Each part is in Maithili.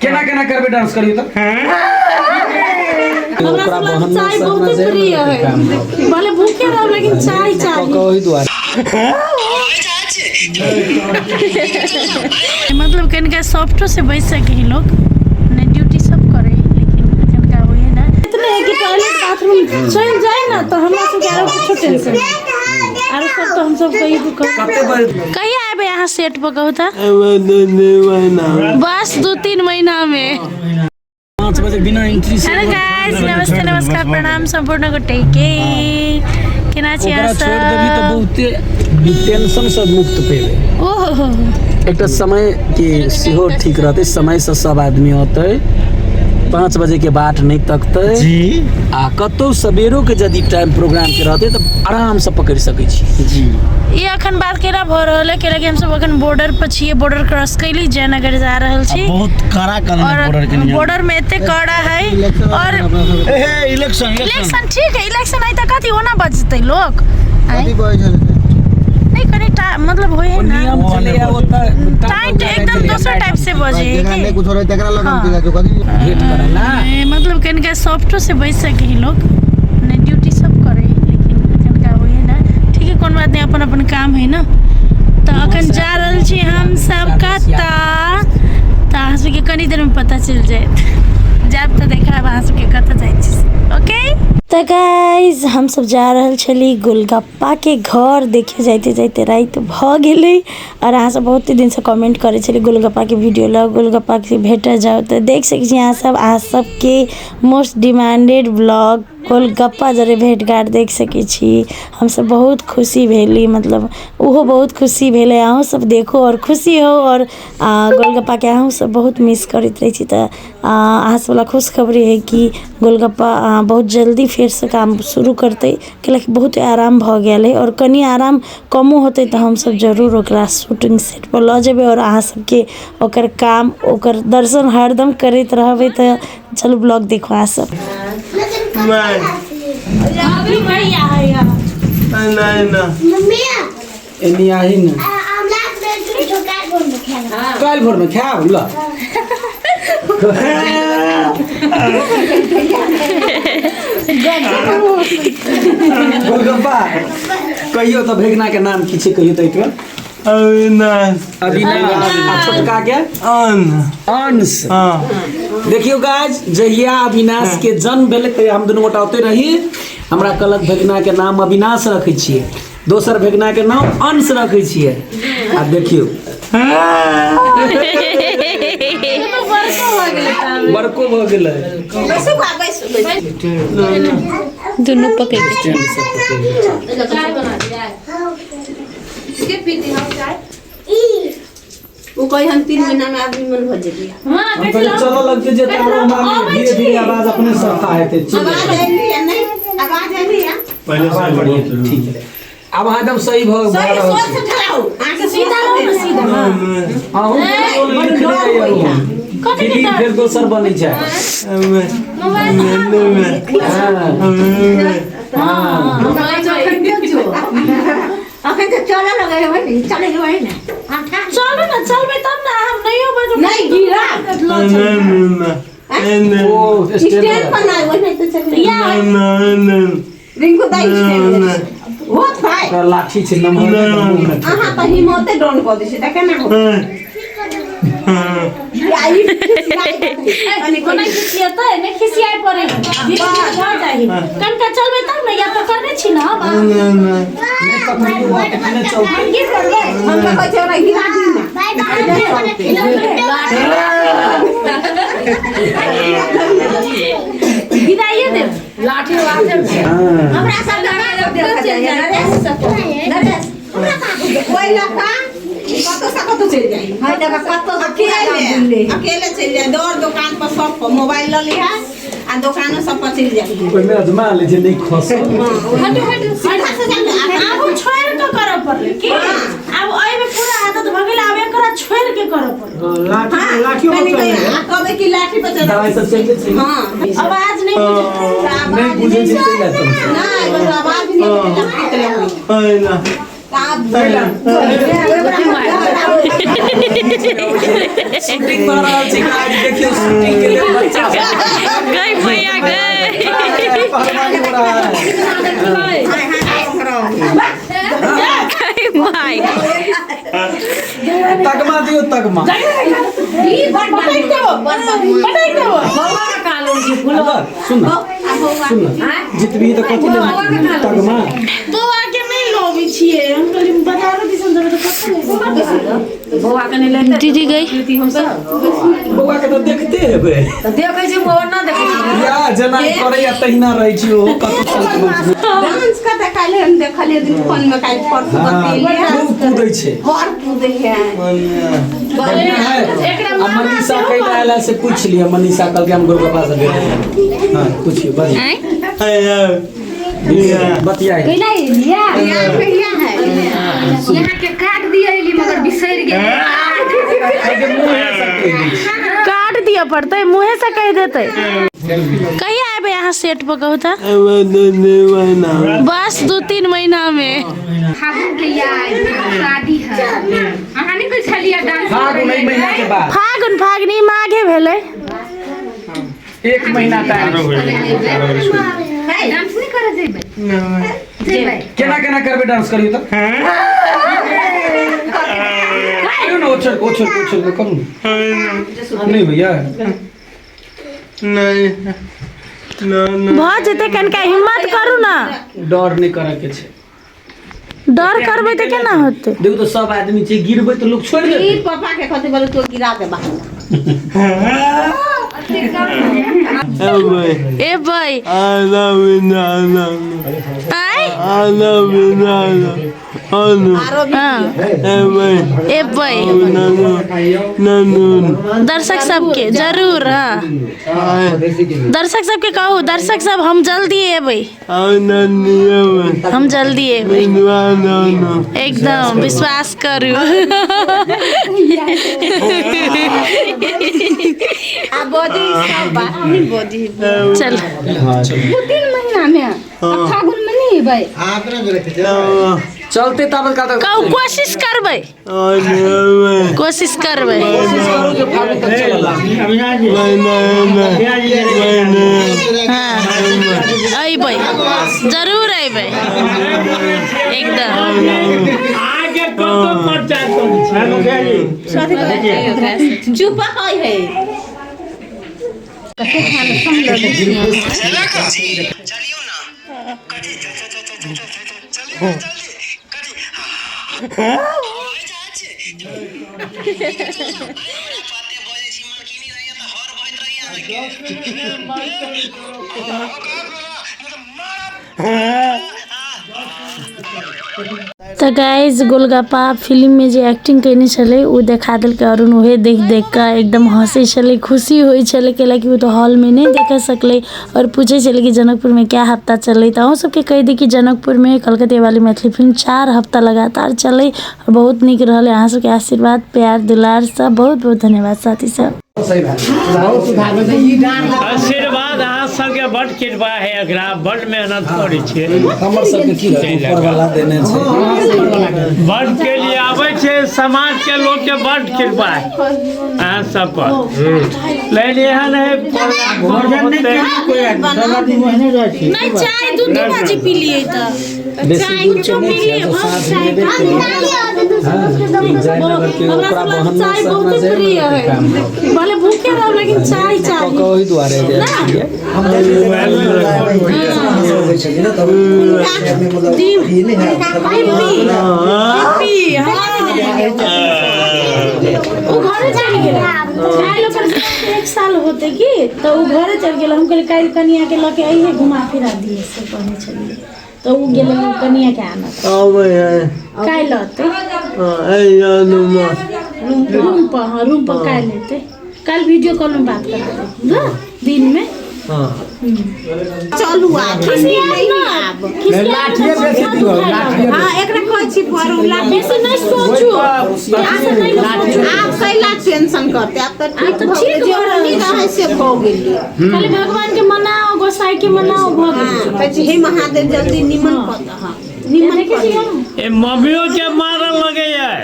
केना केना करबै डांस करियौ तऽ। हमरा ओकरा सब बहन लए चाय बहुते प्रिय है, भले भूखे रहब लेकिन चाय चाही। ओहि दुआरे मतलब कनिका सॉफ्टो से बचि सके है लोग ने, ड्यूटी सब करे है लेकिन कनिका होए है ना इतने है कि टॉयलेट बाथरूम चल जाए ना तो हमरा सबके आरो कुछो टेंशन नहीं। आरो सब तो हम सब कहीं भी कते बजे कहिया आबे अहाँ सेट पर कहू तऽ? बस 2-3 महीना में। 5 बजे बिना एंट्री से। हेलो गाइस, नमस्ते, नमस्कार, प्रणाम सम्पूर्ण गोटे के। केना छी ओकरा अहाँ छोड़ि देबही तऽ सब? बहुते टेंशन से मुक्त पेबे। ओहो, एकटा समय के सेहो ठीक रहतै, समय से सब आदमी औतै, 5 बजे के बाट नहि तकतै जी। आ कतौ सवेरो के यदि टाइम प्रोग्राम के रहतै तऽ आराम से पकड़ि सकै छी। जी। ई अखन बात केना भऽ रहल है, कैलाकि हमसब अखन बॉर्डर पर छियै, बॉर्डर क्रॉस कैली, जयनगर जा रहल छी। बहुत कड़ा कानून है और बॉर्डर के नियम। बॉर्डर में एते कड़ा है और ए इलेक्शन इलेक्शन ठीक है, इलेक्शन है तऽ कथी ओना बजतै लोक? आँय? नहीं कनी मतलब होय है ना नियम छलैया ओतऽ टाइट एकदम दोसर टाइप से बजे है जेकरा की? नहीं कुछ रहे तकरा लग हाँ। हम जो कथी भेंट करे ना। मतलब कनिका सॉफ्टो से बचि सके है लोग ने, ड्यूटी सब करे है लेकिन कनिका होय है ना। ठीक है, कोनो बात नहीं, अपन अपन काम है ना। तऽ अखन जा रहल छी हम सब कतऽ, तऽ अहाँ सबके कनी देर में पता चलि जायत। जायब तऽ देखायब अहाँ सबके कतऽ जाइ छी। ओके तऽ गाइज, हम सब जा रहल छली गोलगप्पा के घर देखे। जाइते जाइते राति भऽ गेलै और अहाँ सब बहुत दिन से कमेंट करै छली गोलगप्पा के वीडियो लऽ, गोलगप्पा के भेटऽ जाउ। तऽ देख सकै छी अहाँ सब, अहाँ सबके मोस्ट डिमांडेड ब्लॉग गोलगप्पा जरे भेट घाट देख सकै छी। हमसब बहुत खुशी भेली, मतलब ओहो बहुत खुशी भेलै। अहूँ सब देखू और खुशी हो और गोलगप्पा के अहूँ सब बहुत मिस करैत रहै छी। तऽ अहाँ सब ला खुशखबरी है कि गोलगप्पा बहुत जल्दी फेरसँ काम शुरू करतै, कैलाकि बहुत आराम भऽ गेल है और कनि आराम कमो होतै तऽ हमसब जरूर ओकरा शूटिंग सेट पर लऽ जेबै और अहाँ सबके ओकर काम ओकर दर्शन हरदम करैत रहबै। तऽ चलू ब्लॉग देखू अहाँ सब। एनी आही ने, काल्हि भोरमे खायब ल। गोलगप्पा कहियो तऽ भेगना के नाम की छै? कहियो तऽ एहिठमा। अविनाश। अविनाश आ छोटका के? अन। अंश। देखियौ गाइस, जहिया अविनाश के जन्म भेलै तहिया हम दुनू गोटा ओतै रही। हमरा कहलक भेगना के नाम अविनाश रखै छियै, दोसर भेगना के नाम अंश रखै छियै। आ देखियौ बड़को भऽ गेलै। दुनू पकड़ के स्टैंड सब पकड़ि लै छै। ओ कही हम 3 महीना में आदमी मन हो जेबी। हम कहलियै चलऽ लगतै जे तारो मामी धीरे धीरे आवाज अपने सफा हेतै। आवाज आइली या नहीं? आवाज आइली या? पहले से आवाज बढ़िया, ठीक है। आब अहाँ एकदम सही भऽ भऽ सही रहल सोच छी। से ठहराउ अहाँ सीधा रहू ने, सीधा। अहूँ के लिखने रहियै फिल्म फेर दोसर बनै छै। हाँ हाँ। अखन तऽ चलऽ लगै है ने, चलै है ने। चलू ने, चलबै तब ने हम नहियो बजबै। नहीं गिरा लऽ चलू। ओ स्टैंड स्टैंड पर ना ओहि नहीं तो चल या रिंकू दाई स्टैंड होत भाई। ओकरा लाठी छै नमहर के, तऽ मुँह मे अहाँ तऽ हिम्मते डाउन कऽ दै छै तऽ केना होत? आई कनि कोना खिसियतै? नहि खिसियाइ पड़े, धीरे धीरे भऽ जाइ। कनिका चलबै तब ने, या पकड़ने छी ने हम। नहि पकड़ियौ, एखने चलतै। की करबै? हम तऽ कहै छै ओकरा गिरा दी ने। गिराइए देब। हाँ। हमरा सब देखा जाइए नरेश, नरेश ओहि लऽ कऽ कतौ से कतौ चलि जाइ, अकेले अकेले चलि जाइ। दौड़ दोकान पर सब पर मोबाइल लऽ लिहा आ दोकानो सब पर चलि जाइ। ओहिमे अजमा लै छै, नहि खसल। हटू हटू, सीधा से जाउ। आब छोड़ि कऽ करऽ पड़लै की? आब एहिमे पूरा आदत भऽ गेल, आब एकरा छोड़ि के करऽ पड़लै। लाठियो पर चल, आ कहबै कि लाठी पर चल। दवाई सब चलते छै। हाँ। आवाज नहि बुझै। आवाज नहि बुझै छै ताहि लए तुमसे नहि, बस आवाज नहि। शूटिंग भऽ रहल छै गाइस, देखियौ शूटिंग के लेल बच्चा सब। गई भैया गई। पहलवानी हो रहा है। गई माई। तगमा दियौ तगमा। सुन न, सुन न, जितबी तऽ कथी ले तगमा। बौआ के नहि लबै छियै, हम कहलियै बाजारो दिसन जेबै तऽ कतऽ लेबै। दीदी गई। बौआ के तऽ देखते हेबै। देखै छी मोहन ना देखै छी। या जेना करैया तहिना रहै छी ओ कतौ चलबै। डांस का काल्हि हम देखलियै दिन फोन में, काल्हि परसू बतेलियै। खूब कूदै छै। बड़ कूदै है। बढ़िया है। आ मनीषा कैला आयल है से पूछ लिअ, मनीषा कहलकै हम गोलगप्पा से भेट। हाँ पूछियो, बढ़िया बतियाइ। कहिया है? यहाँ के काट दिए मगर बिसरि गेल। काट दिअ पड़तै, मुँहे से कहि देतै। कहिया एबै अहाँ सेट पर कहू तऽ? बस 2-3 महीना में। फागुन के शादी है, अहाँ नहि कहै छलियै डांस? फागुन एहि महीना के बाद। फागुन फागुनी माघे भेलै। 1 महीना टाइम। डांस नहि करऽ जेबै? जेबै। केना केना करबै डांस करियौ तऽ? करियौ ने, ओछर ओछर ओछर करू ने। नहीं भैया नहीं भऽ जेतै, कनिका हिम्मत करू ने। डर नहि करऽ के छै। डर करबै तऽ केना होतै? देखू तऽ सब आदमी छै, गिरबै तऽ लोक छोड़ि देतै। ई पापा के कहते बोले तो गिरा देबा। एबै। आँय? हाँ, एबै दर्शक सबके जरूर। हाँ दर्शक सबके कहू, दर्शक सब हम जल्दी एबै, हम जल्दी एबै, एकदम विश्वास करू। आ बजै सब बात नहीं बजै। चल 2-3 महीना में फागुन में नहीं एबै। चलते ताबत का। कहू कोशिश करबै, कोशिश करबै। फागुन तक चलल। हाँ अइबै, जरूर अइबै एकदम। चुप है है। तऽ गाइज गोलगप्पा फिल्म में जे एक्टिंग केने छलै ओ देखा देलकै अरुण, उहे देख देख कऽ एकदम हँसै छलै, खुशी होइ छलै, कैलाकि ओ तऽ हॉलमे नहि देख सकलै। आओर पूछै छलै कि जनकपुरमे कए हफ्ता चललै। तऽ अहूँ सबके कहि दी कि जनकपुरमे कलकतियावाली मैथिली फिल्म 4 हफ्ता लगातार चललै आओर बहुत नीक रहलै। अहाँ सबके आशीर्वाद प्यार दुलार सब बहुत बहुत धन्यवाद साथी सब। आशीर्वाद अहाँ सबके बड कृपा है, एकरा बड मेहनत करै छियै। हमर सबके की रहतै, ऊपर वाला देने छै। बड के लिए आबै छै समाज के लोग के बड कृपा है अहाँ सब पर। लेकिन एहन है नहीं चाय 2-3 बजे पी लिए तऽ बेसी दूर के नहि छै, तऽ साँझ मे एबे केलियै। हाँ, जयनगर के हमरा ओकरा सब बहन चाय से बहुते हमरा प्रिय है, काम भऽ भले भूखे रहब लेकिन चाय चाही। कऽ ओहि दुआरे जाइ छियै। पी, हाँ। ओ घरे चलि गेल काल्हि, ओकर 1 साल होतै की तऽ ओ घरे चलि गेल। हम कहलियै काल्हि कनिया के लऽ के अइहे घुमा फिरा दिहे से कहने छलियै, तऽ ओ गेलै कनिया के आनऽ। काल्हि अतै रूम पर। हाँ रूम पर काल्हि एतै, काल्हि वीडियो कॉल में बात करा देब ना दिन में। चलू आब ठंडी नहीं आब। हाँ एकरा कहै छी परू। बेसी नहीं सोचू, बेसी नहीं सोचू। आब कैला टेंशन करते, आब तऽ आब ठीक तऽ भऽ ठीक गेलै, जे भऽ होनी रहै से भऽ गेलै। खाली भगवान के मनाओ, गोसाई के मनाओ, भऽ गेल। कहै छी हे महादेव जल्दी निमन कऽ दह। ए मम्मियों के मारल लगे है,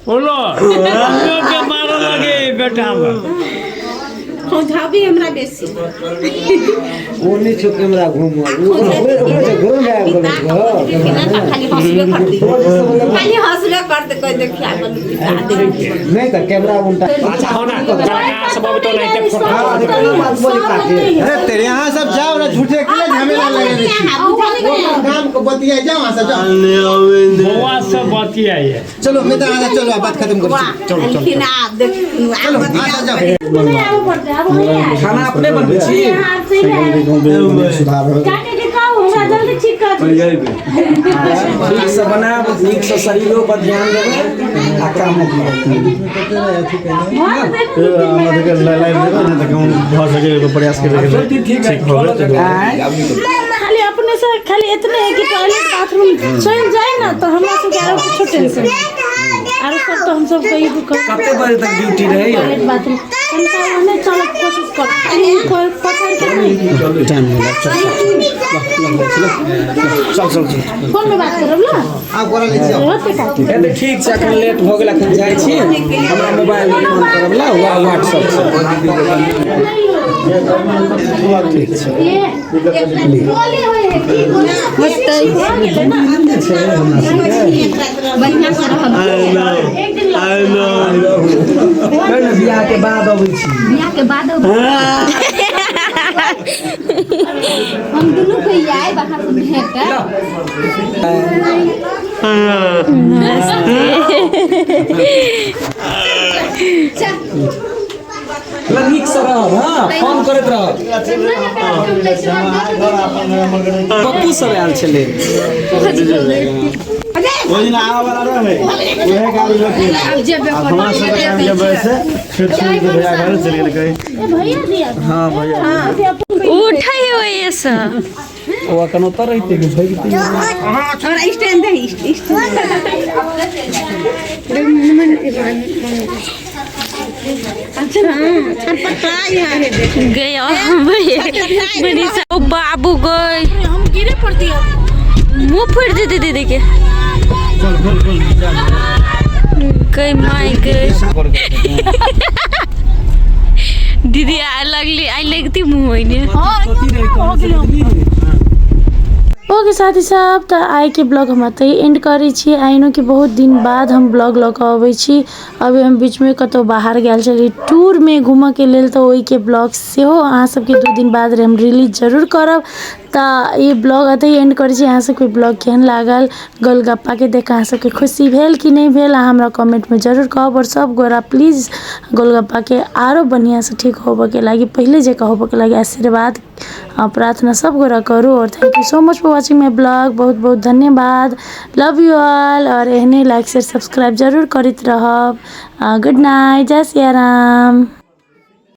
बोलो मम्मियों के मारल लगे है बेटा हमर। खौंझाबी हमरा बेसी। ओ नहीं छो कैमरा घूम घूम खाली हंसबे करती, खाली हंसबे करते, कोई देखिया नहीं तो कैमरा उल्टा। अच्छा हो ना सब अब तो नहीं अरे तेरे यहाँ सब जाओ ना, झूठे के लिए झमेला लगे नहीं, काम को बतिया जाओ वहाँ से जाओ। बउआ सब बतियाइए। चलो मैं तो आजा, चलो बात खत्म करो, चलो चलो चलो आजा जाओ। खाना अपने बनबै छी? ठीक से बनाब, नीक से शरीरो पर ध्यान देबै आ कामो खाली अपने से खाली इतने है कि टॉयलेट बाथरूम चल जाए ना तो हमरा सबके आरो कुछो टेंशन नहीं। आरो सब तो हम सब कहीं भी कते बजे तक ड्यूटी रहै? टॉयलेट बाथरूम कनिका ओहने चलऽ के कोशिश कर, पकड़ के नहीं टाइम हो चल चल चल चल फोन में बात करब ना। आप गोरा ले जाओ। होते का ए ठीक छै, अखन लेट भऽ गेल, अखन जाइ छी। हमरा मोबाइल में फोन करब ला व्हाट्सएप से। ठीक छै। बढ़िया से रहब। बियाह के बाद अबै छी। बियाह के बाद हम दुनू के आए बाहर से भेंट। नीक से रहब, हाँ फोन करैत रहब। पप्पू सब आयल छलै। ओहि दिन आबऽ वाला रहै, उहे गाड़ी लऽ के हमरा सब काम के वजह से फिर छोड़ के भैया घर चलि गेल कहीं। हाँ भैया उठै होइए से ओ अखन ओतऽ रहितै कि भागितै? हमरा स्टैंड दे, स्टैंड। गया मनीषा। ओ बाबू गई, हम गिरे पड़ दिया, मुंह फोड़ दे दीदी के। गई माई गई दीदी आ लगली, आई लगती मुंह होइने। ओके साथी सब, तऽ आइके ब्लॉग हम एतहि एंड करै छी। आइनो कि बहुत दिन बाद हम ब्लॉग लऽ कऽ अबै छी। अभी हम बीचमे कतहु बाहर गेल छली टूरमे घूमऽके लेल, तऽ ओहिके ब्लॉग सेहो अहाँ सबके 2 दिन बाद हम रिलीज जरूर करब। तऽ ई ब्लॉग एतहि एंड करै छी। अहाँ सबके ब्लॉग केहन लागल, गोलगप्पाके देख अहाँ सबके खुशी भेल कि नहि भेल, अहाँ हमरा कमेंटमे जरूर कहब। आओर सब गोरा प्लीज गोलगप्पाके आरो बढ़िआँसँ ठीक होबऽके लागि, पहिले जकाँ होबऽके लागि आशीर्वाद प्रार्थना सब गोरा करू। और thank you so much for watching my blog. बहुत बहुत धन्यवाद, लव you all. और एहने लाइक शेयर सब्सक्राइब जरूर करैत रहब। गुड नाइट, जय सिया राम।